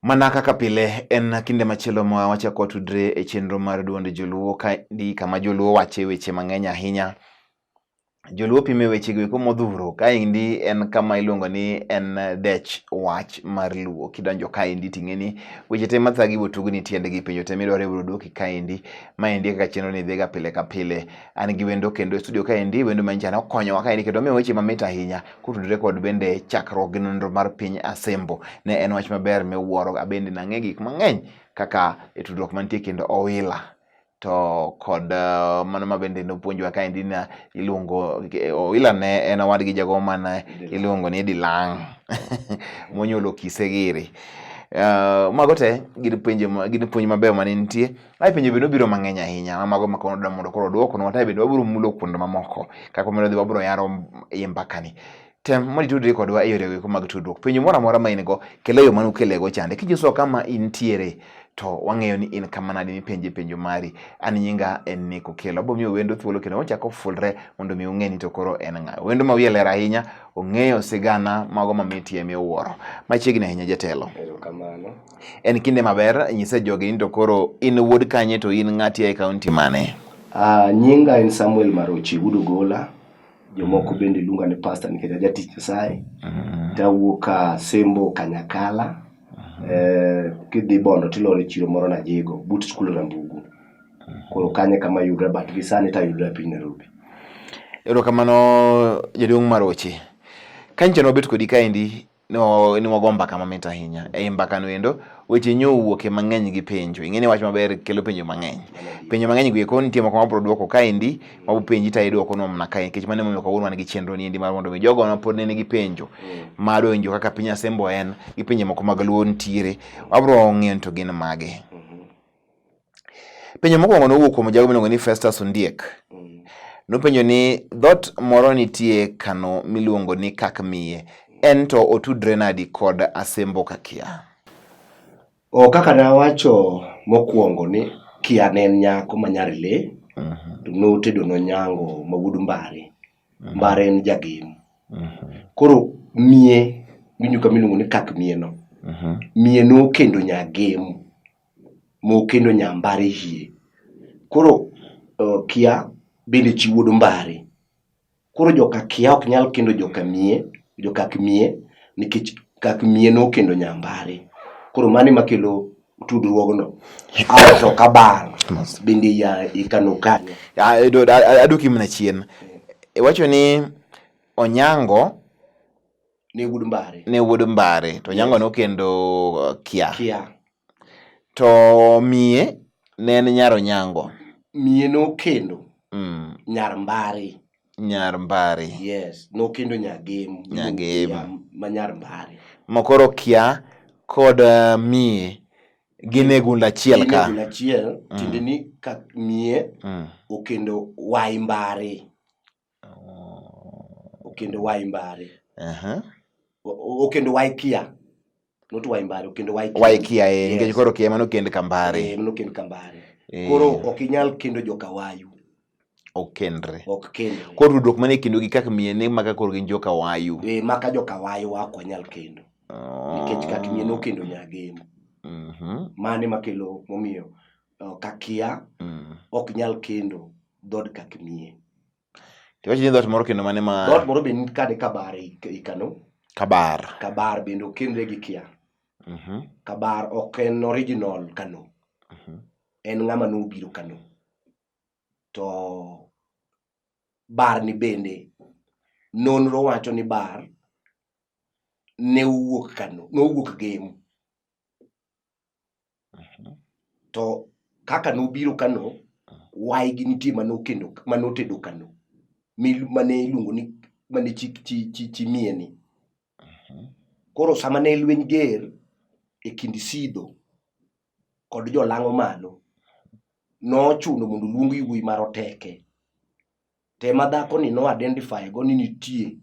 Mana kaka pile en kinde machielo ma wachako watudre e chenro mar duond joluo kaendi kama joluo wache weche mang'eny ahinya. Joluo pime weche go eko modhuro. Kaendi en kama iluongo ni en dech wach mar luo. Kidonjo kaendi ting'e ni weche te mathagi ibiro tugni tiendgi, penjo te midwaro ibiro duoki kaendi. Maendi e kaka chenro ni dhiga pile ka pile. An gi wendo kendo e studio kaendi, wendo manyicha ne okonyowa kaendi kendo omiyo weche mamit ahinya kotudore kod bende chakruok gi nonro mar piny Asembo. Ne en wach maber miwuoro, abende nang'e gik mang'eny kaka e tudruok mantie kendo Owila to kod uh, mano ma bende nopuonjowa kaendi na iluongo Owila ne en owadgi jago mane iluongo ni Dilang monyuolo Kise giri. Uh, mago te gin penjo gin puonj mabeyo mane nitie. Ai penjo bende obiro mang'eny ahinya ma mago ma koro mondo koro oduoknwa to bende wabiro mulo kuonde mamoko kaka wamedo dhi wabiro yaro iye mbakani. Tem mondo itudri kodwa e yore go mag tudruok. Penjo moro amora ma in go, kel e yo mane ukelego chande. Kinyisowa kama intiere to wang'eyo ni in kama nade mipenje penjo mari. An nyinga en Nick Okello. Abiro miyo wendo thuolo kendo ochako fulre mondo mi ung'e ni to koro en ng'a. Wendo ma wiye ler ahinya, ong'eyo sigana mago mamitie miwuoro. Machiegni ahinya jatelo. Erokamano. En kinde maber, nyise jogi ni to koro in wuod kanye to in ng'ati e kaunti mane? Nyinga en Samuel Marochi wuod Ogola. Jomoko bende luonga ni pastor nikech ajatich Nyasaye. Tawuok Asembo Kanyakala. Kidhi Bondo tiloro e chiro moro Najigo but skul Rambugu. Koro kanyo e kama ayudra but gi sani to ayudra e piny Nairobi. Erokamano jaduong' Marochi. Kanyo nobet kodi kaendi no ni wago mbaka mamit ahinya. Ei mbaka no endo weche nyo owuoke mang'eny gi penjo. Ing'e ni wach maber kelo penjo mang'eny. Penjo mang'eny go eko nitie moko mabiro duoko kaendi, mabiro penji to idwoko nwa mana kae nikech mano emomiyo kawuono wan gi chenro ni endi mar mondo mi jogo ma pod ne nigi penjo ma dwa winjo kaka piny Asembo en gi pinje moko mag Luo nitiere, wabiro ng'iyo ni to gin mage. Penjo mokwongo nowuok kuom jago miluongo ni Festus Ondiek. Nopenjo ni dhoot moro nitie Kano miluongo ni Kakmiye. En to otudre nadi kod Asembo Kakia? O kaka nawacho mokwongo ni Kia ne en nyako ma nyar le to notedo nonyango ma wuod Mbare. Mbare en jagem. Koro miye winjo kama iluongo ni kak miye no. Miye nokendo nyagem mokendo nya Mbare hie. Koro uh, Kia bende chi wuod Mbare. Koro joka Kia ok nyal kendo joka Miye, jokak Miye nikech kak Miye nokendo nya Mbare. Koro mano ema kelo tudruogno. Ae to Kabar bende ya ikano kanyo. Aduoki mana chien. Iwacho ni Onyango Ne wuod Mbare. Ne wuod Mbare to Onyango nokendo Kia. Kia. To miye ne en nyar Onyango. Miye nokendo nyar Mbare. Nyar Mbare. Yes, nokendo Nyagem. Nyagem. Ma nyar Mbare. Mokoro Kia kod uh, miye gin e gunda achiel ka. Gin e gunda achiel, tiende ni ka miye okendo wai Mbare. Okendo wai Mbare. Okendo wai Kia. Not wai Mbare, okendo wai Kia. Wai Kia eh, nikech koro Kia ema nokend Kambare. Eh, nokend Kambare. Eh. Koro ok inyal kendo joka Wayu. Ok kendre. Ok kendre. Koro tudruok manie kindu gi kaka miene maka koro gin joka Wayu. Eh, maka joka Wayu ok wanyal kendo. Nikech kak miye nokendo Nyagem. Mano ema kelo momiyo uh, Kakia ok nyal kendo dhood kak miye. Tiwacho ni dhoot moro kendo mane ma Dhoot moro be kade Kabar i Kano. Kabar. Kabar bende okendre gi Kia. Kabar ok en original Kano. En ng'ama nobiro Kano. To bar ni bende nonro wacho ni bar ne owuok Kano, nowuok Gem. To kaka nobiro Kano, waygi nitie manokendo manotedo Kano mane iluongo ni mane chi chi chi chi miye ni. Koro sama ne lweny ger e kind Sidho kod jolang'o malo, nochuno mondo oluong wuoyi mar Oteke. To ema dhako ni no identify go ni nitie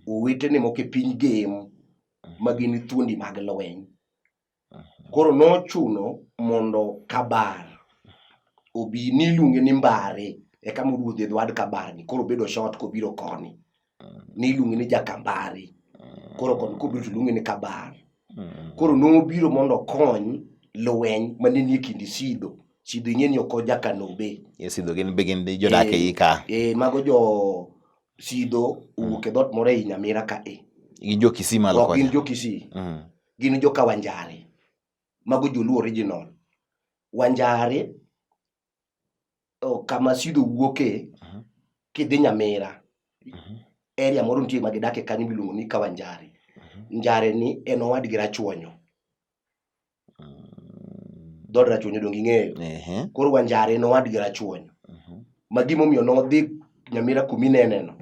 owetene moko e piny Gem ma gin thuondi mag lweny. Koro nochuno mondo Kabar obi niluonge ni Mbare eka moruodhi e dhood Kabar ni koro obedo short kobiro koni. Niluonge ni Jakambare. Koro koni kobiro to luonge ni Kabar. Koro nobiro mondo okony lweny mane nie kind Sidho. Sidho ing'e ni ok ojakanobe. E Sidho gin be gin jodak e iyi ka. Eh, mago jo Sidho owuok e dhoot moro ei Nyamira ka e. Gin jo Kisii malo Ok gin jo Kisii. Gin jo Kawanjare. Mago joluo original. Wanjare kama Sidho wuoke kidhi Nyamira area moro nitie ma gidake kanyo miluongo ni Kawanjare. Njare ni en owadgi Rachuonyo. Dhood Rachuonyo donge ing'eyo? Koro Wanjare en owadgi Rachuonyo. Ma gimomiyo nodhi Nyamira kumineneno,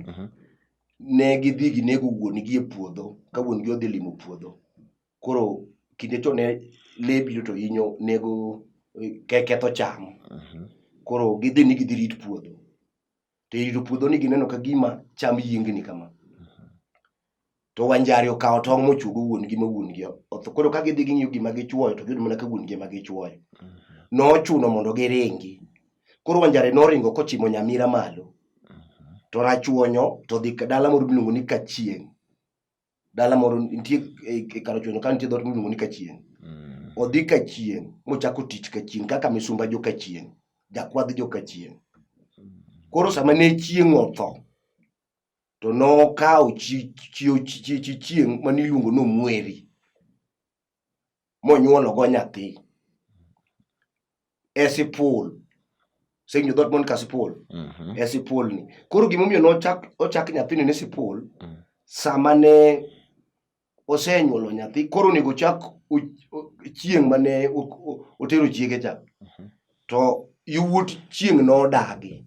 ne gidhi ginego wuon gi e puodho ka wuon gi odhi limo puodho. Koro kinde to ne lee biro to hinyo nego ketho cham. Koro gidhi ni gidhi rit puodho. To e rito puodho ni gineno ka gima cham yiengni kama. To Wanjari okawo tong' mochuogo wuon gi ma wuon gi otho. Koro ka gidhi ging'iyo gima gichuoyo to giyudo mana ka wuon gi ema gichuoyo. Nochuno mondo giringi. Koro Wanjari noringo kochimo Nyamira malo. To Rachuonyo to dhi dala moro miluongo ni Kachieng'. Dala moro nitie e Karachuonyo ka nitie dhoot miluongo ni Kachieng'. Odhi Kachieng' mochako tich Kachieng' kaka misumba jo Kachieng', jakwadh jo Kachieng'. Koro sama ne chieng' otho, to nokawo chi chi chi chi chieng' mane iluongo ni Omweri monyuolo go nyathi e sipul. Isewinjo dhoot moro ni Kasipul? E sipul ni. Koro gimomiyo nochak ochak nyathini ni sipul, sama ne osenyuolo nyathi, koro onego ochak chieng' mane otero chiege cha. To yawuot chieng' nodagi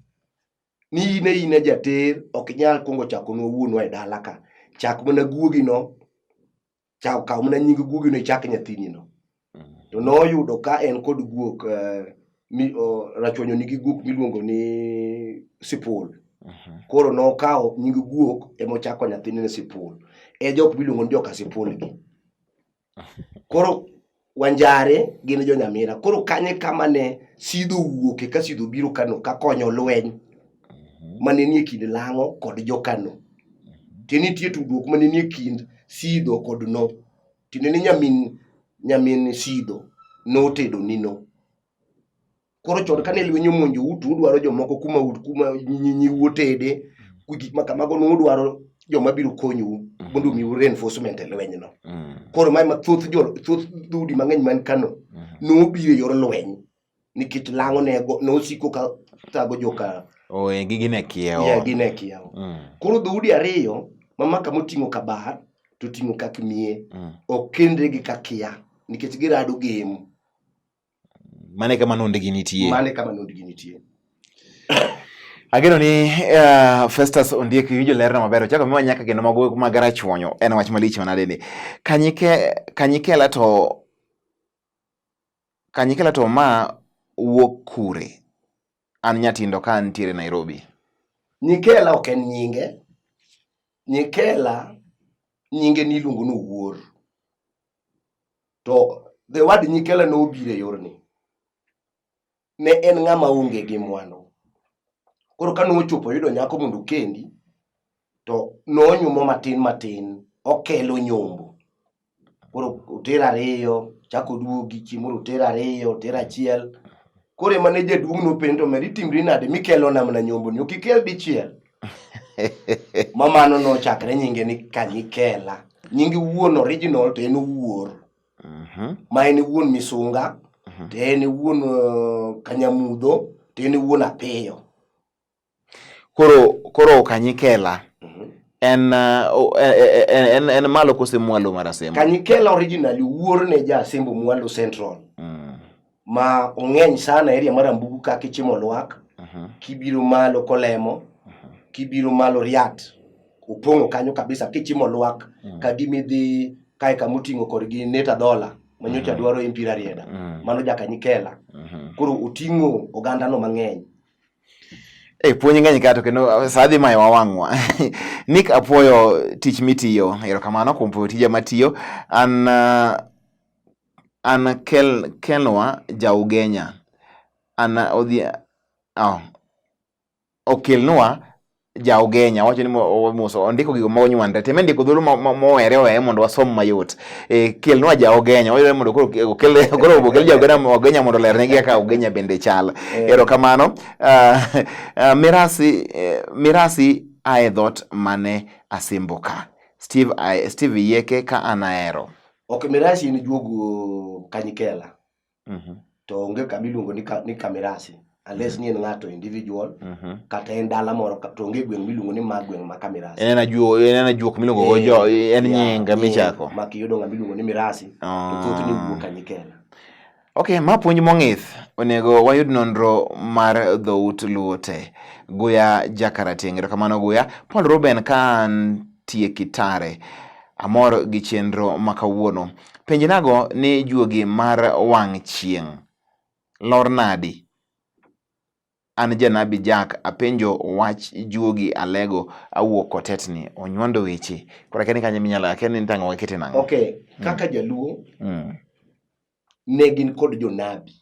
ni in e in e jater, ok inyal kuongo chakonwa wuonwa e dala ka. Chak mana guogino, chak kaw mana nying guogino ichak nyathinino. To noyudo ka en kod guok mi, Rachuonyo nigi guok miluongo ni Sipul. Koro nokawo nying guok emochako nyathine ni Sipul. E jok miluongo ni joka Sipul gi. Koro Wanjare gin jo Nyamira. Koro kanye kama ne Sidho owuoke ka Sidho biro Kano ka konyo lweny mane nie kind Lang'o kod jo Kano. Te nitie tudruok mane nie kind Sidho kod No. Tiende ni nyamin nyamin Sidho notedo ni No. Koro chon kane lweny omonjou to udwaro jomoko kuma kuma nyiu otede, gik ma kamago nudwaro joma biro konyou mondo omiu reinforcement e lweny no. Koro mae ma thoth jo thoth dhoudi mang'eny man Kano nobiro e yor lweny nikech lang'o ne nosiko ka thago joka Oh, gi gin e kiewo. Yeah, gin e kiewo. Koro dhoudi ariyo ma maka moting'o Kabar to oting'o Kakmie ok kendre gi Kakia nikech girado gem. Mane kama nondgi nitie. Mane kama nondgi nitie. Ageno ni Festus Ondiek iwinjo lerna maber. Ochako miwa nyaka kendo mago mag Rachuonyo. En wach malich manade ni. Kanyikela to Kanyikela to ma wuok kure? An nyatindo ka antiere Nairobi. Nyikela ok en nyinge. Nyikela nyinge niluongo ni Owuor. To the word Nyikela nobiro e yorni. Ne en ng'ama onge gi mwandu. Koro ka nochopo oyudo nyako mondo okendi, to nonyumo matin matin, okelo nyombo. Koro oter ariyo, chak oduogi chieng' moro oter ariyo, oter achiel. Koro ema ne jaduong' nopenjo to omera itimri nade mikelona mana nyomboni, ok ikel dichiel. Ma mano nochakre nyinge ni Kanyikela. Nying wuon original to en Owuor. Ma en wuon Misunga, to en wuon Kanyamudho, to en wuon Apiyo. Koro Kanyikela en, en, en malo kose mwalo mar Asembo? Kanyikela originally wuor ne ja Asembo mwalo Central. Ma ong'eny sana area mar Ambugu ka kichimo Lwak, kibiro malo Kolemo, kibiro malo Riat, opong'o kanyo kabisa kichimo Lwak, ka gimidhi kae kamoting'o korgi Neta Dola manyocha dwaro MP Rarieda. Mano ja Kanyikela. Koro oting'o ogandano mang'eny. E puonj ng'eny ka to kendo saa dhi mayowa wang'wa. Nick apuoyo tich mitiyo, erokamano kuom puoyo tija matiyo. An an Kelnwa ja Ugenya. An odhi oh, okelnwa Ja Ugenya wacho ni moso ondiko gigo ma onywandre. Tem ndiko dholuo mowere oweye mondo wasom mayot. E, kelnwa ja Ugenya wayudo mondo koro okel koro okel ja Ugenya Ugenya mondo olernegi kaka Ugenya bende chal. Erokamano. Mirasi Mirasi ae dhot mane Asimbo ka. Steve Steve Yeke ka an ahero. Ok Mirasi en juogo Kanyikela. To onge kama iluongo ni, ni Kamirasi unless ni en ng'ato individual kata en dala moro to onge gweng' miluongo ni ma gweng' ma Kamirasi. En ajuok en ajuok miluongo go jo en nying michako. Ma kiyudo ng'ama iluongo ni Mirasi to thothne wuok Kanyikela. Ok, ma puonj mong'ith. Onego wayud nonro mar dhout Luo te. Guya Jakarateng'. Erokamano Guya. Paul Ruben ka antie Kitare. Amor gi chenro ma kawuono. Penjnago ni juogi mar wang' chieng' lor nadi? An janabi Jack apenjo wach juogi alego awuok kotetni onywando weche. Koro akia ni kanye minyalo akia ni tang'o wakete nang'o. Okay, kaka jaluo ne gin kod jonabi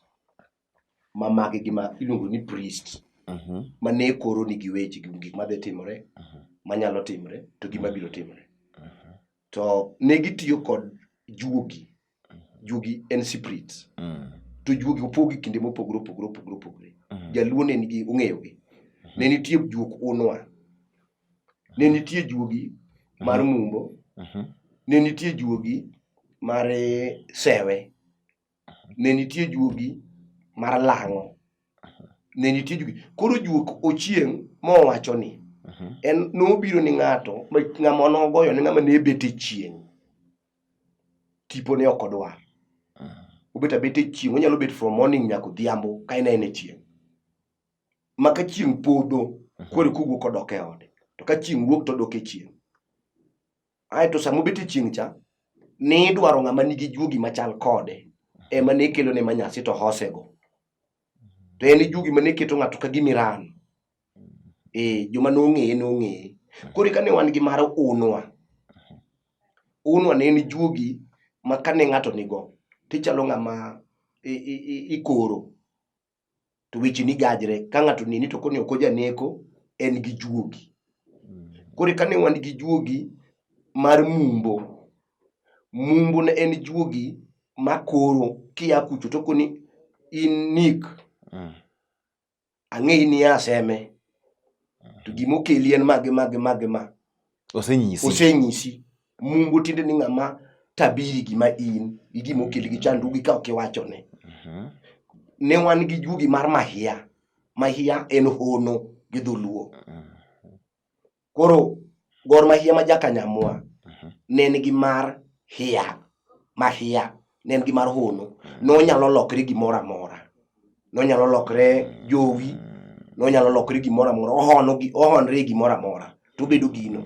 ma maggi ma iluongo ni priest ma ne koro nigi weche gik madhi timore manyalo timore to gima biro timore. To ne gitiyo kod juogi. Juogi en spirit. To juogi opogi kinde mopogore opogore opogore opogore. Jaluo ne nigi ong'eyogi. Ne nitie juok unwa. Ne nitie juogi mar mumbo. Ne nitie juogi mar sewe. Ne nitie juogi mar lang'o. Ne nitie juogi. Koro juok ochieng' mowacho ni en nobiro ni ng'ato ma ng'ama nogoyo ne ng'ama ne bet e chieng'. Tipo ne ok odwar. Obet abeta e chieng', onyalo bet from morning nyaka odhiambo ka en aena e chieng'. Ma ka chieng' podho, koro kowuok odok e ode. To ka chieng' wuok to odok e chieng'. Aeto sama obet e chieng' cha, ne idwaro ng'ama nigi juogi machal kode ema ne kelone manyasi to hosego. To en juogi mane keto ng'ato ka gima iran. Eh, joma nong'eye nong'eye. Koro ka ne wan gi mar unwa, unwa ne en juogi ma kane ng'ato nigo, tichalo ng'ama ikoro to wecheni gajre. Ka ng'ato oneni to koni ok ojaneko, en gi juogi. Koro kane wan gi juogi mar mumbo, mumbo ne en juogi makoro kia kucho to okoni in Nick, ang'eyi ni ia Seme, to gimokeli en ma gi ma gi ma gi ma. Osenyisi. Osenyisi. Mumbo tiende ni ng'ama tabiri gima in gi gima okeli gi chandruogi ka ok iwachone. Ne wan gi juogi mar mahia. Mahia en hono gi dholuo. Koro Gor Mahia ma Jakanyamwa ne nigi mar hia, mahia, ne en gi mar hono. Nonyalo lokre gimoro amora. Nonyalo lokre jowi, nonyalo lokre gimoro amora, ohono gi ohonre e gimoro amora to obedo gino.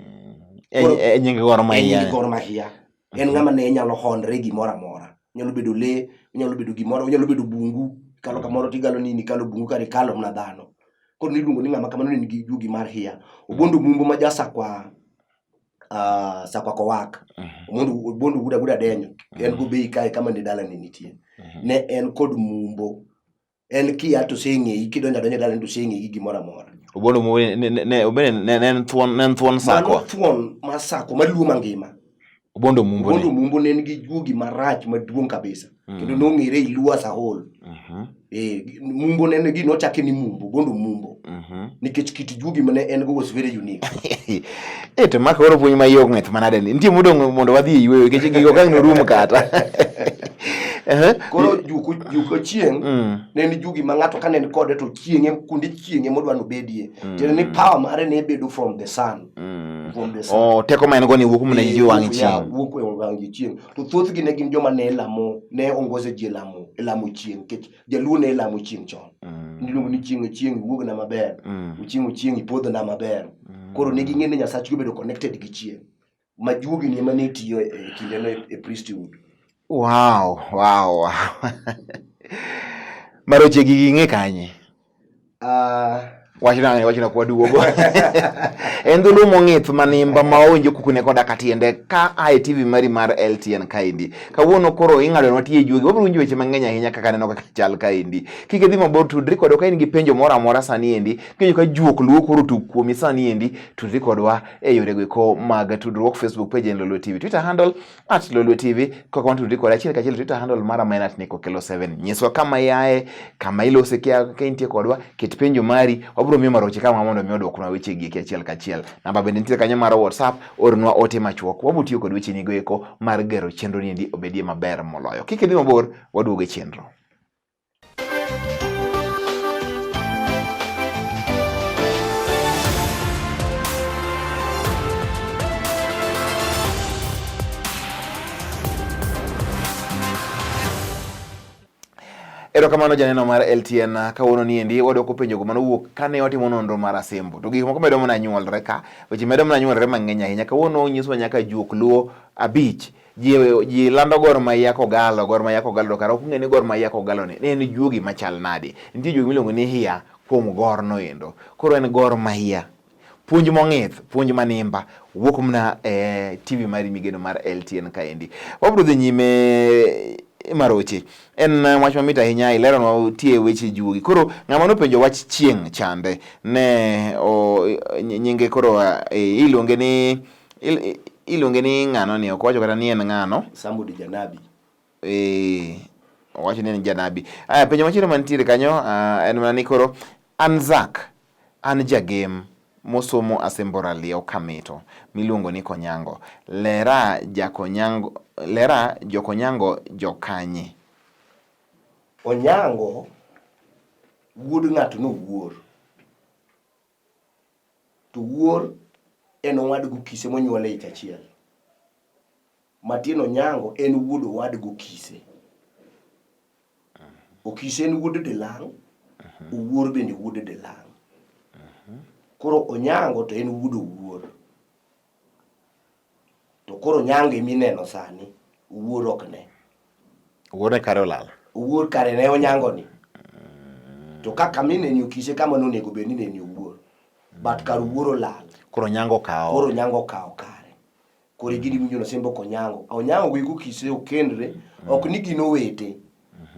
E, e nying Gor E Mahia. nying Gor Mahia. En ng'ama ne nyalo honre gimoro amora. Onyalo bedo lee, onyalo bedo gimoro, onyalo bedo bungu. Ikalo kamoro tigalo ni nikalo bungu kar ikalo mana dhano. Koro niluongo ni ng'ama kamano ne nigi juogi mar hia. Obondo Mumbo ma ja Sakwa Sakwa Kowak. Omondo Obondo Wuda Wuda Denyo. En Gobei kae kama ne dalane nitie. Ne en kod Mumbo. En kia to oseng'eyi kidonjo adonja e dalane to oseng'eyi gi gimoro amora. Obondo Mumbo ne en thuon ne en thuon Sakwa. Mano thuon mar Sakwa maluo mangima. Obondo Mumbo Obondo Mumbo ne nigi juogi marach maduong' kabisa. Kendo nong'ere ei Luo as a whole. Mumbo ne en gino ochake ni Mumbo, Obondo Mumbo. Nikech kit juogi mane en go was very unique. To ma koro puonj ma iye ok ng'ith manade ni. Nitie modong' mondo wadhi e yueyo nikech gigo ka ang' norum kata. Koro juok ochieng' ne en juogi ma ng'ato ka ne en kode to chieng' kuonde chieng' ema odwa nobedie. Tiende ni power mare ne bedo from the sun. From the sun. Oh, teko ma en go ni wuok mana e wang' chieng'. Wuok e wang' chieng'. To thothgi ne gin joma ne lamo, ne ongoze ji e lamo, e lamo chieng' nikech jaluo ne lamo chieng' chon. Niluongo ni chieng' ochieng' iwuogna maber. Ochieng' ochieng' ipodhona maber. Koro ne ging'e ni Nyasachgi obedo connected gi chieng'. Ma juogi ni ema ne tiyo e kindeno e priesthood. Wow. Maroche gigi ing'e kanye? Wachna wachna kwa duogo. En dholuo mong'ith manimba ma owinjo kukune koda katiende ka ae TV mari mar LTN kaendi. Kawuono koro ing'adonwa tie juogi. Wabiro winjo weche mang'eny ahinya kaka aneno kaka chal kaendi. Kik idhi mabor tudri kodwa ka in gi penjo moro amora sani endi. Kiwinjo ka juok luo koro tug kuomi sani endi, tudri kodwa e yorego eko mag tudruok Facebook page en Lolwe TV, Twitter handle at Lolwe TV, kaka wan tudri kode achiel kachiel Twitter handle mara ma en at Nico Kelo 7. Nyiswa kama iaye, kama ilose kia ka intie kodwa, ket penjo mari, wabiro miyo maroche kama mondo mi odwoknwa weche gi eki achiel kachiel. Namba bende nitie kanyo mar WhatsApp, ornwa ote machuok, wabiro tiyo kod wecheni go eko mar gero chenro ni endi obedie maber moloyo. Kik idhi mabor, waduogo e chenro. Erokamano janeno mar LTN kawuono ni endi wadwoko penjo go manowuok kane watimo nonro mar Asembo. To gik moko medo mana nyuolre ka, weche medo mana nyuolre mang'eny ahinya. Kawuono onyiswa nyaka juok luo abich Ji, ji lando Gor Mahia Kogalo, Gor Mahia Kogalo, to kara ok ung'e ni Gor Mahia Kogalo ni ne en juogi machal nade. Nitie juogi miluongo ni Hia kuom Gor no endo. Koro en Gor Mahia. Puonj mong'ith, puonj manimba, wuok mna e TV mari migeno mar LTN kaendi. Wabiro dhi nyime Maroche. En wach mamit ahinya ileronwa tie weche juogi. Koro ng'ama nopenjo wach chieng' chande ne o, nyinge koro e, iluonge ni iluonge ni ng'ano ni ok owacho kata ni en ng'ano. Somebody janabi. Eh, owacho ni en janabi. Aya, penjo machielo mantiere kanyo uh, en mana ni koro an Zak, an jagem mosomo Asembo Raliew Kamito miluongo ni Konyango. Lera jakonyango, lera jokonyango jokanye? Onyango wuod ng'ato nowuor. To wuor en owad gokise monyuol e ich achiel. Matieno Onyango en wuod owad gokise. Okise en wuod Dilang', Owuor bende wuod Dilang'. Koro Onyango to en wuod Owuor. To koro Onyango ema ineno sani, Owuor ok ne. Owuor ne kare olal. Owuor kare ne Onyango ni. To kaka mineni Okise kama nonego bed ni neni Owuor. But kar Owuor olal. Koro Onyango okawo. Koro Onyango okawo kare. Koro e gini winjo Osimbo Konyango. Onyango gi Okise okendre, ok ni gin owete.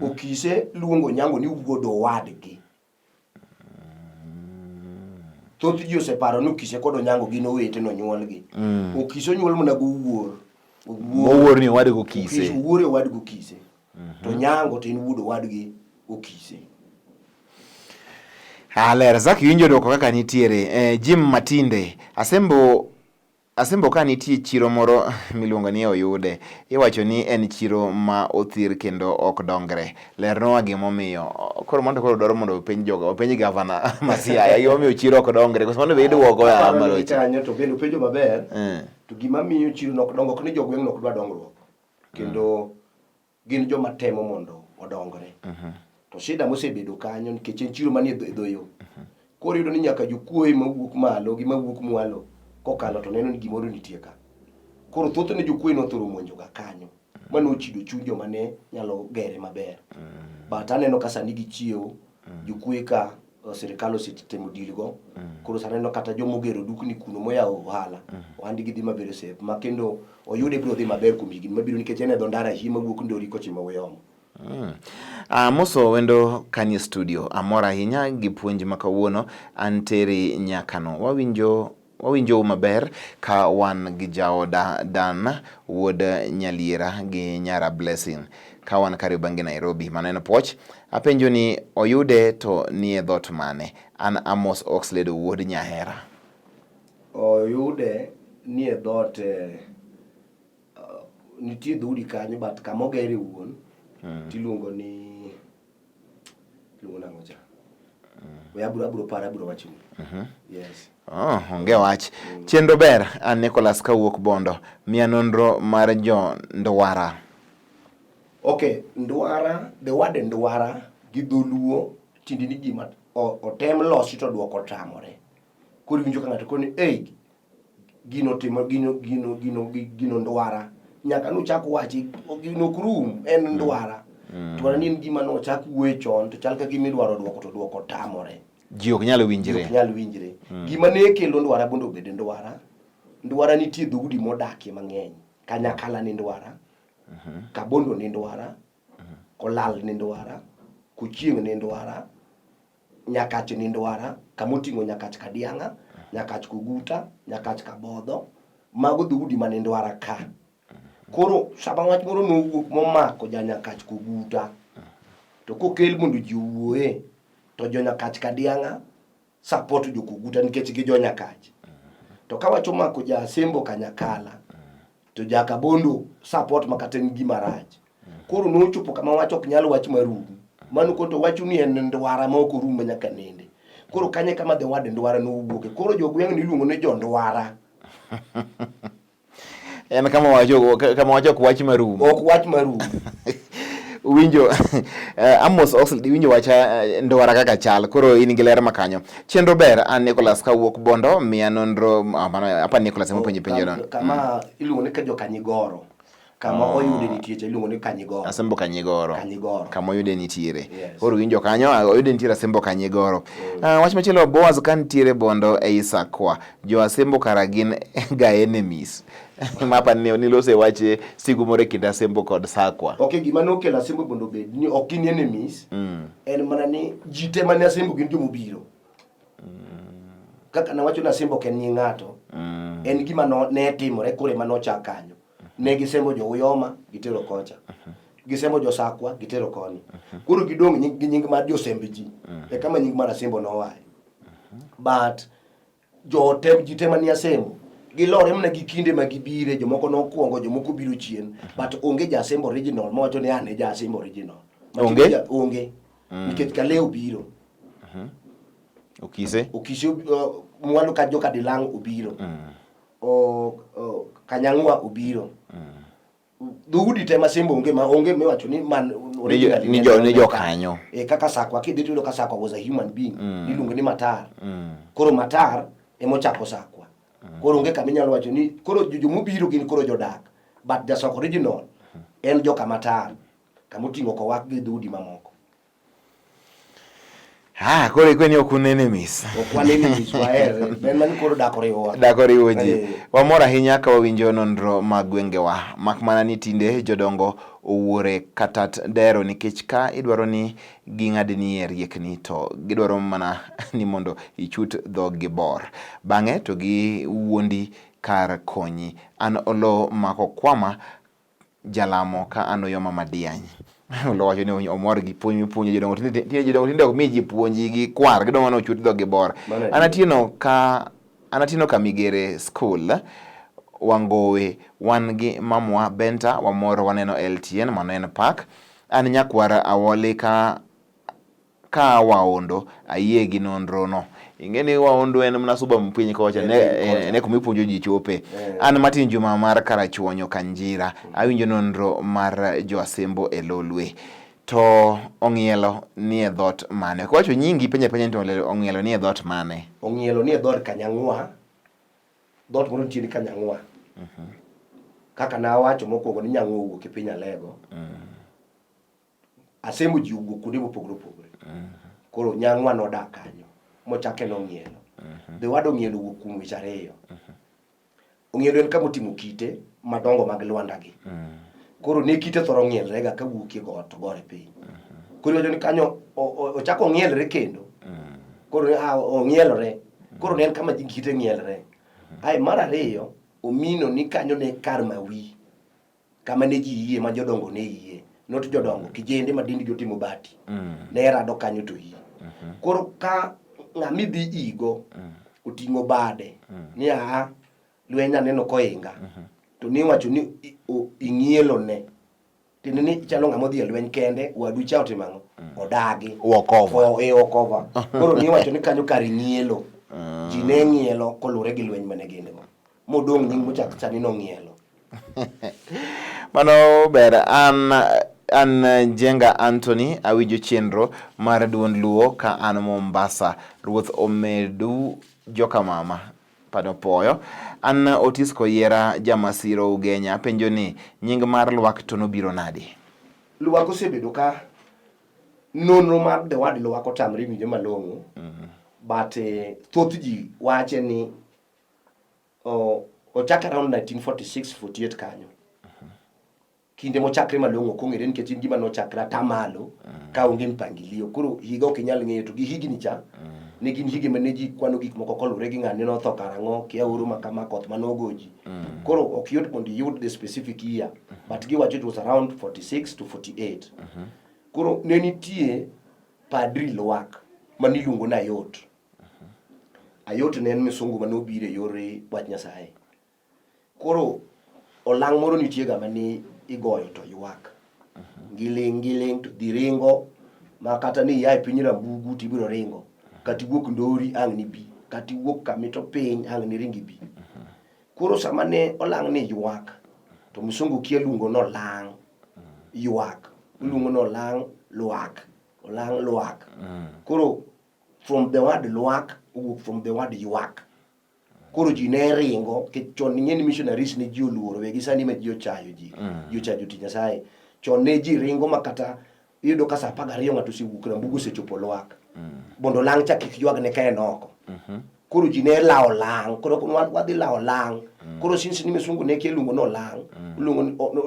Okise luongo Onyango ni wuod owadgi. Thoth ji oseparo ni Okise kod Onyango gin owete nonyuolgi. Mm. Okise onyuol mana gowuor. Owuor ni owadgi Okise. Owuor e owadgi Okise. Mm -hmm. To Onyango to en wuod owadgi Okise. Aler, Zaki winjo dwoko kaka nitiere. Eh, Jim Matinde, Asembo Asembo ka nitie chiro moro miluongo ni Oyude, iwacho ni en chiro ma othir kendo ok dongre. Lernwa gimomiyo. Koro mano to koro dwaro mondo openj joga, openj gavana ma Siaya gimomiyo chiro ok dongre. Koso mano be iduoko ya Maroche. Kanyo to bende openjo maber. Eh. To gima miyo chiro nok dongo ok ni jogweng' ok dwa dongruok. Kendo gin joma temo mondo odongre. Mm -hmm. To shida mosebedo kanyo nikech en chiro manie dho yo. Mm -hmm. Koro iyudo ni nyaka jokuoye mawuok malo gi mawuok mwalo kokalo to neno ni gimoro nitie ka. Koro thothne jokuoye nothoro monjoga kanyo. Mano ochido chuny joma ne nyalo gere maber. Mm -hmm. But aneno ka sani gichiewo mm -hmm. jokuoye ka sirikal osetemo deal go mm. Koro sani aneno kata joma ogero dukni kuno moyawo ohala mm. Ohandgi dhi maber e ma kendo oyude biro dhi maber kuom higni mabiro nikech en e dho ndara hie mawuok Ndori kochimo Uyoma. Mm. Amoso wendo kanie studio, amor ahinya gi puonj ma kawuono an Terry Nyakano. Wawinjo Wawinjou maber ka wan gi jaoda Dan wuod Nyaliera gi nyara Blessing ka wan Kariobangi Nairobi. Mano en puoch. Apenjo ni oyude to nie dhot mane? An Amos Oxlade wuod Nyahera. Oyude nie dhot eh, nitie dhoudi kanyo but kama ogere wuon tiluongo ni Iluongo nang'o cha? We abro abro paro abro wachoni. Yes. Oh, onge wach. Chenro ber. An Nicholas kawuok Bondo. Miya nonro mar jo Ndwara. Okay, Ndwara, the word Ndwara gi dholuo tiende ni gima otem losi to duoko otamore. Koro iwinjo ka ng'ato koni, "Ei, gino timo gino gino gino gino ndwara nyaka nuchak wachi gino ok rum en mm. ndwara mm. to ni en gima nochak wuoye chon to chal ka gima idwaro duoko to duoko tamore. Ji ok nyal Ji winjre. ok nyal winjre. Gima ne kelo ndwara mondo obed ndwara, ndwara nitie dhoudi modakie mang'eny. Kanyakala ni ndwara, Kabondo ni ndwara, Kolal ni ndwara, Kochieng' ni ndwara, Nyakach ni ndwara, kama oting'o Nyakach Kadiang'a, Nyakach Koguta, Nyakach Kabodho, mago dhoudi mani ndwara ka. Koro sama wach moro nowuok momako ja Nyakach Koguta, to kokel mondo ji owuoye, to jo Nyakach Kadiang'a support jo Koguta nikech gi jo Nyakach. To ka wach omako ja Asembo Kanyakala, to ja Kabondo support ma kata en gima rach. Koro nochopo kama wach ok nyal wach marum. Mano koro to wachu ni en ndwara ma ok orum ma nyaka nende. Koro kanyo e kama the word ndwara nowuoke. Koro jogweng' ni iluongo ni jondwara. En kama wacho kama wacho ok wach marum. Ok wach marum. Winjo Amos Oxley iwinjo wach ndwara kaka chal koro in gi ler ma kanyo. Chenro ber an Nicholas kawuok Bondo miya nonro mano apa Nicholas ema penjo penjo no. Kama iluongo ni Kanyigoro. Kama oh. oyude nitie cha iluongo ni Kanyigoro. Asembo Kanyigoro. Kanyigoro. Kama oyude nitiere. Yes. Koro winjo kanyo oyude nitiere Asembo Kanyigoro. Wach machielo Boaz ka nitiere Bondo ei Sakwa. Jo Asembo kara gin ga enemies. Mapa ni nilose wach sigu moro e kind Asembo kod Sakwa. Okay, gima nokelo Asembo mondo obed ni ok gin enemies. En mana ni ji te mane Asembo gin jomobiro. Kaka nawacho ni Asembo ok en nying ng'ato. En gima no, ne timore koro ema nochak kanyo. Ne gisembo jo Uyoma gitero kocha. Gisembo jo Sakwa gitero koni. Koro gidong' gi nying mar josemb ji. E kama nying mar Asembo noaye. But jo te ji te manie Asembo gilore mana gi kinde ma gibire, jomoko nokwongo, jomoko biro chien. But onge ja Asembo original mawacho ni an e ja Asembo original. Onge? Onge. Nikech Kaleo obiro. Okise? Okise mwalo ka joka Dilang' obiro. Kanyang'wa obiro. Dhoudi te ma Asembo onge ma onge miwacho ni man originally Ni jo ni jo kanyo. E kaka Sakwa kidhi to iyudo ka Sakwa was a human being. Iluongo ni Matar. Koro Matar emochako Sakwa. Koro onge kama inyalo wacho ni koro jomobiro gin koro jodak. But ja Sakwa original en joka Matar. Kama oting'o Kowak gi dhoudi mamoko. Ah, koro ikwe ni ok un enemies. Ok wan enemies, wahere. En mani koro dak oriwowa. Dak oriwo ji. Wamor ahinya ka wawinjo nonro mag gwengewa. Mak mana ni tinde jodongo owuore katat dero nikech ka idwaro ni ging'adni e riekni to gidwaro mana ni mondo ichut dhog gi bor. Bang'e to giwuondi kar konyi. An Oloo mako kwama jalamo ka an Uyoma Madiany. Oloo wacho ni omor gi puonj mipuonjo jodongo. Tinde jodongo tinde ok mi ji puonji gi kwar, gidwa mana ochut dhog gi bor. An atieno ka an atieno ka Migere School Wangowe wan gi mamwa Benta wamor waneno LTN mano en park. An nyakwar Awoli ka ka Waondo ayie gi nonro no. Ing'e ni Waondo en mana suba piny kocha ne, ne kuma ipuonjo ji chope. An Martin Juma mar Karachuonyo Kanjira awinjo nonro mar jo Asembo e Lolwe. To ong'ielo ni e dhoot mane? Kiwacho nyingi penja penja ni to ong'ielo ni e dhoot mane? Ong'ielo ni e dhood Kanyang'wa. Dhoot moro nitie ni Kanyang'wa. Kaka nawacho mokwongo ni Nyang'wa owuok e piny Alego. Asembo ji owuok kuonde mopogore opogore. Koro Nyang'wa nodak kanyo mochake nong'ielo. The word ong'ielo owuok kuom weche ariyo. Ong'ielo en kama oting'o kite madongo mag lwanda gi. Koro ne kite thoro ng'ielre ga kawuok e got to gore piny. Koro iwacho ni kanyo ochako ong'ielre kendo. Koro ong'ielore. Koro ne en kama kite ng'ielre. Ae mar ariyo, omino ni kanyo ne kar mawi. Kama ne ji yie ma jodongo ne yie. Not jodongo, kijende ma dendgi otimo bati. Ne rado kanyo to yie. Koro ka ng'ama idhi igo oting'o bade ni aa lweny aneno koinga to niwacho ni ing'ielo ne tiende ni chalo ng'ama odhi e lweny kende wadu cha otimo ang'o odagi Walk over. Walk over. Koro niwacho ni kanyo kar ng'ielo ji ne ng'ielo koluwore gi lweny mane gin go modong' nying mochak sani nong'ielo. Mano ber. An Jenga Anthony awinjo chenro mar duond Luo ka an Mombasa. Ruoth omedu joka mama. Pano poyo. An Otis Koyiera Jamasiro Ugenya apenjo ni nying mar Lwak to nobiro nade? Lwak osebedo ka nonro mar the word Lwak otamre winjo malong'o. But thoth ji wache ni ochak around 1946 48 kanyo. Kinde mochakre malong'o ok ong'ere nikech en gima nochakre atamalo ka onge mpangilio. Koro higa ok inyal ng'eyo to gi higni cha ne gin hige mane ji kwano gik moko koluwore gi ng'ane notho karang'o, kia oro ma kama, koth mane ogo ji. Koro ok yot mondo iyud the specific year, but giwacho it was around 46 to 48. Koro ne nitie padri Lwak mane iluongo ni Ayot. Ayot ne en misungu mane obiro e yor wach Nyasaye. Koro olang' moro nitie ga mane igoyo to ywak. Giling' giling' to dhi ringo ma kata ni ia e piny Rambugu to ibiro ringo. Kata iwuok Ndori ang' nibi, kata iwuok Kamito piny ang' niring ibi. Koro sama ne olang' ni ywak to msungu kia luongo ni olang' ywak, oluongo ni olang' lwak, olang' lwak. Koro from the word lwak owuok from the word ywak. Koro ji ne ringo, nikech chon ing'e ni missionaries ne ji oluoro, wegi sani ma ji ochayo ji, ji ochayo jotich Nyasaye. Chon ne ji ringo ma kata iyudo ka saa 12 ng'ato osewuok Rambugu osechopo Lwak. Mondo lang' cha kik ywagne ka en oko. Koro ji ne lawo lang', koro wadhi lawo lang'. Koro since ni misungu ne kia luongo ni olang',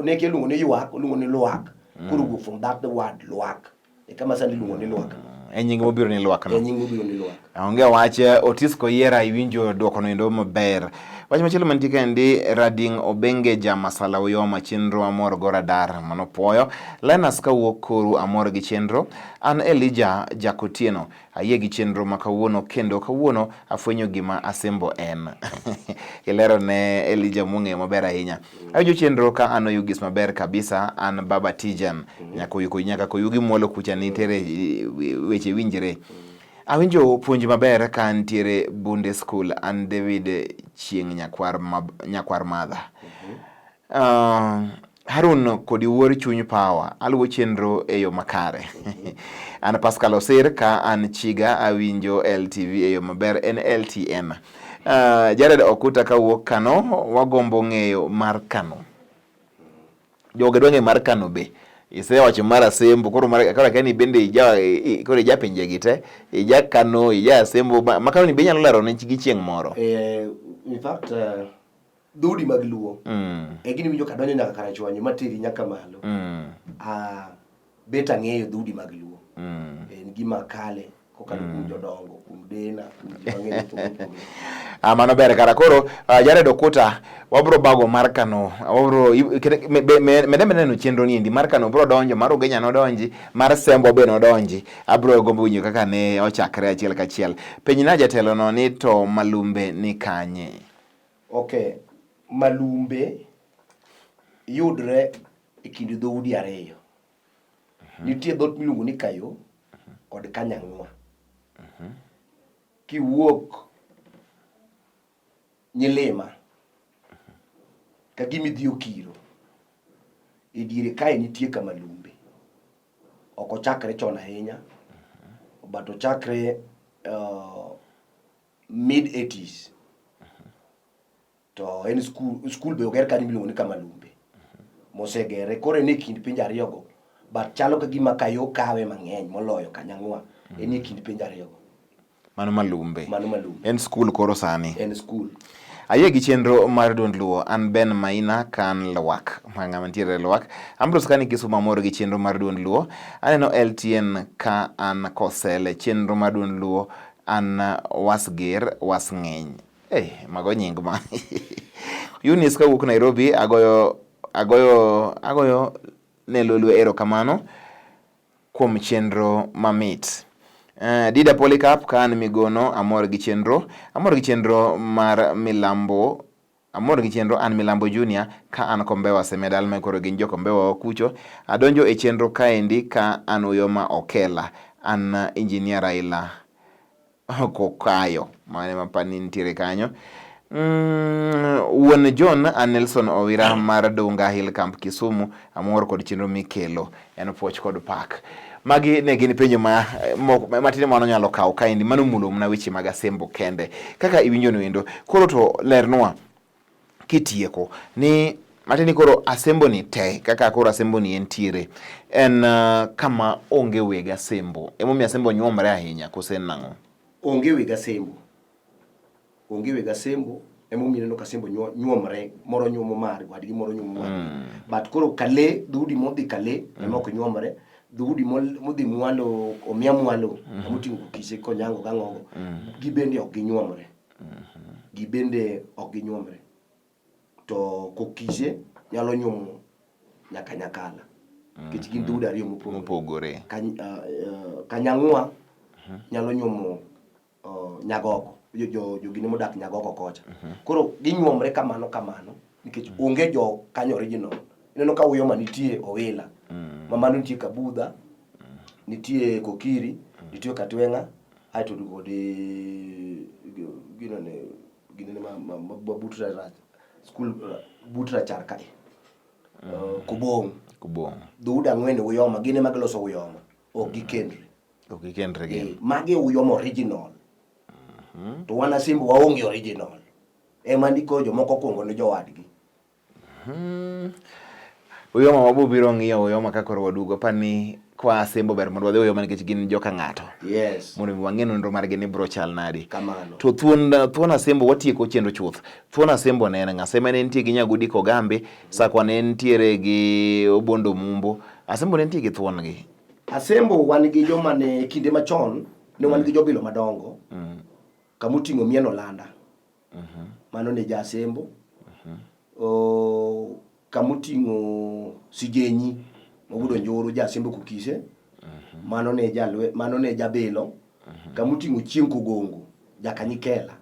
ne kia luongo ni ywak, oluongo ni lwak. Koro wuok from that the word lwak. E kama sani iluongo ni lwak. E nying mobiro ni lwak no. E nying mobiro ni lwak. Onge wach Otis Koyiera iwinjo duoko no endo maber. Wach machielo mantie kaendi Rading Obenge ja Masala Uyoma chenro amor go radar mano puoyo. Linus kawuok koru amor gi chenro. An Elijah Jakotieno ayie gi chenro ma kawuono kendo kawuono afwenyo gima Asembo en. Ilero ne Elijah mong'eyo maber ahinya. Awinjo chenro ka an Oyugis maber kabisa an Baba Tijan. Nyaka koyugi mwalo kucha nitiere weche winjre. Awinjo puonj maber ka nitiere Bunde School an David Chieng' nyakwar madha. Harun kodi wuor chuny power aluwo chenro e yo makare. An Pascal Osir ka an Chiga awinjo LTV e yo maber en LTN. Jared Okuta kawuok Kano wagombo ng'eyo mar Kano. Joge dwa ng'eyo mar Kano be. Isewacho mar Asembo koro mar koro akia ni bende ija koro ija pinje gi te ija Kano ija Asembo ma Kano ni be inyalo lero ne gi chieng' moro. In fact dhoudi mag Luo e gini winjo kadonjo nyaka Karachuonyo materi nyaka malo. Bet ang'eyo dhoudi mag Luo. En gima kale kokalo kuom jodongo, kuom dena, kuom ji mang'eny mopogore opogore. Mano ber kara koro Jared Okuta wabro bago mar Kano wabro mede neno chenro ni endi mar Kano bro donjo mar Ugenya nodonji mar Sembo be nodonji abro gombo winjo kaka ne ochakre achiel kachiel. Penjna jatelo no ni to Malumbe ni kanye? Okay, Malumbe yudre e kind dhoudi ariyo. Nitie dhoot miluongo ni Kayo kod Kanyang'wa. Kiwuok Nyilima ka gima idhi Okiro, e diere kae nitie Kamalumbe. Ok ochakre chon ahinya, but ochakre mid 80s. To en skul, skul be oger kanyo miluongo ni Kamalumbe mosegere. Koro en e kind pinje ariyogo, but chalo ka gima Kayo kawe mang'eny moloyo Kanyang'wa. En e kind pinje ariyogo. Mano Malumbe. Mano Malumbe. En skul koro sani. En skul. Ayie gi chenro mar duond Luo. An Ben Maina kan Lwak. Ma ng'ama nitiere Lwak. Ambrose kani Kisumu amor gi chenro mar duond Luo. Aneno LTN ka an Kosele. Chenro mar duond Luo an wasger wasng'eny. Eh, mago nying ma. Eunice kawuok Nairobi agoyo agoyo agoyo ne Lolwe erokamano kuom chenro mamit. Dida Polycarp ka an Migono amor gi chenro amor gi chenro mar Milambo amor gi chenro an Milambo Junior ka an Kombewa Semedal ma koro gin jo Kombewa kucho adonjo e chenro kaendi ka an Uyoma Okela an Engineer Raila Kokayo mane mapani nitiere kanyo. Wuon John an Nelson Owira mar Dunga Hill Camp Kisumu amor kod chenro mikelo en puoch kod pak. Magi ne gin penjo ma matin mano nyalo kawo kaendi mano mulo mana weche mag Asembo kende kaka iwinjo noendo. Koro to lernwa kitieko ni matin ni koro Asembo ni te kaka koro Asembo ni entiere en kama onge weg Asembo emomiyo Asembo nyuomre ahinya kose en nang'o? Onge weg Asembo. Onge weg Asembo emomiyo ineno ka Asembo nyuomre, moro nyuomo mar wadgi, moro nyuomo mar. But koro Kale, dhoudi modhi Kale ema ok nyuomre. Dhoudi modhi mwalo, omia mwalo, moting'o Kokise, Konyango gang'ogo, gibende ok ginyuomre. Gibende ok ginyuomre. To Kokise nyalo nyuomo nyaka Nyakala. Nikech gin dhoudi ariyo mopogore. Mopogore. Kanyang'wa nyalo nyuomo Nyagoko, jogine modak Nyagoko kocha. Koro ginyuomre kamano kamano nikech onge jo kanyo original. Ineno ka Uyoma nitie Owila, ma mano nitie Kabudha, nitie Kokiri, nitie Katweng'a, aeto kod ginene ginene ma but rach skul but rachar kae. Kobong'. Kobong'. Dhoudi ang'wen Uyoma, gin ema giloso Uyoma, ok gikendre. Ok gikendre gin. Magi Uyoma original. To wan Asembo waonge original. Ema ndiko jomoko kuongo ne jowadgi. Uyoma wabo biro ng'iyo Uyoma ka koro waduogo pani kwa Asembo ber mondo wadhi Uyoma nikech gin joka ng'ato. Yes. Mondo mi wang'e nonro margi ni bro chal nadi. Kamano. To thuon Asembo watieko chenro chuth. Thuon Asembo ne en ng'a? Sema ne nitie gi Nyagudi Kogambi, Sakwa ne nitiere gi Obondo Mumbo. Asembo ne nitie gi thuon gi. Asembo wan gi joma ne kinde machon ne wan gi jobilo madongo. Kamoting'o Mieno Olanda. Mano ne ja Asembo. Kamoting'o Sigenyi mawuod Onjuru ja Asembo Kokise. Mano ne jalwe, mano ne jabilo. Kamoting'o Chieng' Kogongo Jakanyikela.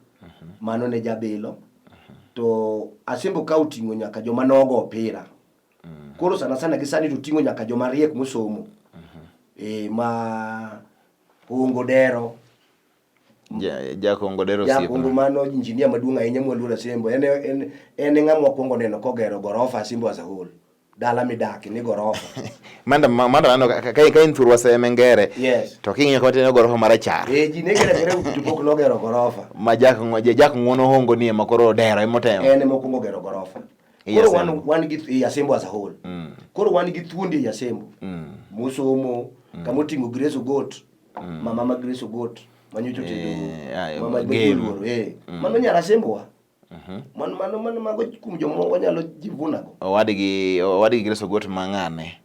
Mano ne jabilo. To Asembo ka oting'o nyaka joma nogo opira. Koro sana sana gi sani to ting'o nyaka joma riek mosomo. Ma Hongo Dero. Jakongo Dero osiepna. Jakongo mano injinia maduong' ahinya mwaluoro Asembo. En en ng'ama wakwongo neno kogero gorofa Asembo as a whole. Dala midake ni gorofa. Manda manda neno ka in thurwa seme ngere. Yes. To king'iyo kama tineno gorofa marachar. Ji ne gero agera to pok nogero gorofa. Ma jak ng'uono hongo ni ema koro dero ema otemo. En ema okwongo gero gorofa. Koro wan gi ei Asembo as a whole. Koro wan gi thuondi ei Asembo. Mosomo, kama oting'o Grace Ogot. Mama ma Grace Ogot manyocha otedo mama ma luoro. Mano nyar Asembo wa. Mano mano mano mago kuom joma wanyalo jivuna go. Owadgi Grace Ogot ma ng'ane?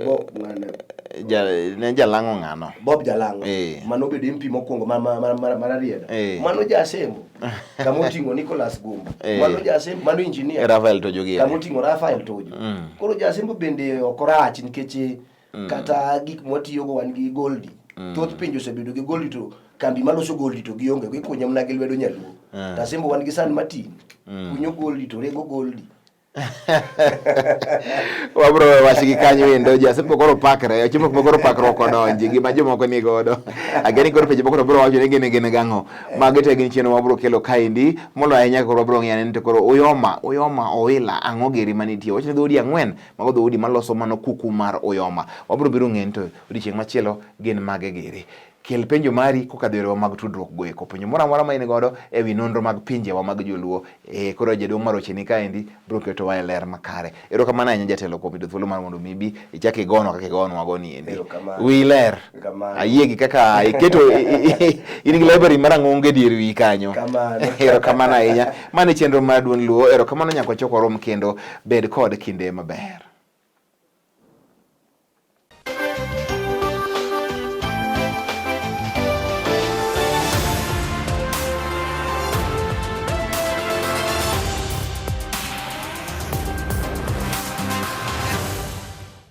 Bob ng'ane. Ne Jalang'o ng'ano? Bob Jalang'o. Mano obedo MP mokwongo mar Rarieda. Mano ja Asembo. Kama oting'o Nicholas Gumbo. Mano ja Asembo, mano engineer. Rafael Tojo gi. Kama oting'o Rafael Tojo. Koro ja Asembo bende ok orach nikech kata gik mwatiyogo wan gi Goldi. Thoth pinje osebedo gi Goldi to kambi maloso Goldi to gionge, gikunye mana gi lwedo nyaluo. To Asembo wan gi San Martin. Kunyo Goldi to rego Goldi. Wabro wach gi kanyo endo Asembo koro pakre, ochopo kuma koro pakruok odonji gima jomoko ni godo. Ageni koro penjo moko to bro wacho ni gin gin gang'o. Magi te gin chenro wabro kelo kaendi moloyo ahinya koro wabro ng'iyo ni to koro Uyoma, Uyoma Owila ang'o giri manitie. Wach ni dhoudi ang'wen, mago dhoudi maloso mano kuku mar Uyoma. Wabro biro ng'eyo ni to odiechieng' machielo gin mage giri. Kel penjo mari kokadho yorewa mag tudruok go eko. Penjo moro amora ma in godo e wi nonro mag pinjewa mag joluo. Koro jaduong' Maroche ni kaendi biro ketowa e ler makare. Erokamano ahinya jatelo kuom yudo thuolo mar mondo mi ibi ichak igonwa kaka igonwa go ni endi. Wiyi ler. Ayie gi kaka iketo in gi library mar ang'ongo e dier wiyi kanyo. Erokamano ahinya. Mano e chenro mar Duond Luo. Erokamano nyaka wachok warom kendo. Bed kod kinde maber.